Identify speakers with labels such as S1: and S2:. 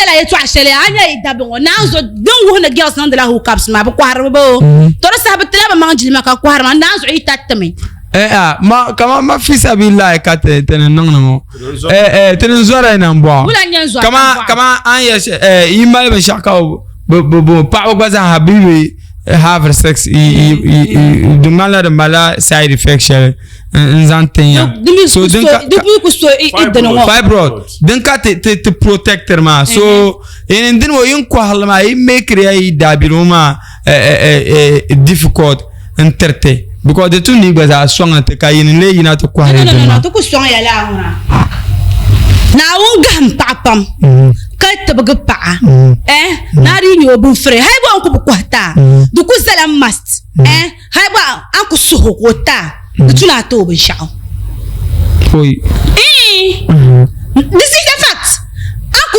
S1: yɛla yɛltɔɣa shɛli a nya yi dabba ŋɔ naan zuɣu din wuhi ni girls niŋdila hookups maa bi kɔhiri bi o to di saha bi tila bi maŋ jilima ka kɔhiri ma naan zuɣu yi taritimi.
S2: Eh ah ma kama ma fi sabilillahi ka ti ti ni niŋdi ŋɔ eh eh ti ni zɔra yi nambɔɣu
S1: Wula n-nyɛ n zɔri
S2: kama
S1: nambɔɣu?
S2: kama an yɛ shɛ eh yi mali binshɛɣu ka bi bi bi paɣaba gba zaaha bi bi have sex yi yi yi di ŋmanila di malila side effect shɛli n zaŋ tin ya
S1: Di mi
S2: so
S1: ku
S2: din
S1: so
S2: ka
S1: di mi ku so i i dini ŋɔ.
S2: Fibroid din ka ti ti ti protector maa so yin dini ŋɔ yin kɔhirili maa yi make ya yi daabiligu maa eh, eh, eh, eh, difficult n tiriti because di tum ni gba zaa sɔŋ ti ka yin lee yina ti
S1: No
S2: kɔhiri
S1: no no
S2: dini
S1: no
S2: maa.
S1: ti ku sɔŋ ya laa ŋuna. Naawuni gahim paɣa pam ka tibigi paɣa eh naa di yi nyɛ o binfiri hali gba n ku bi kɔhi taa di ku zala must eh hali gba a ni ku suhi o ka o taa di tu ni a ti o binshaɣu.
S2: Oi.
S1: Eh, this is a fact. A ku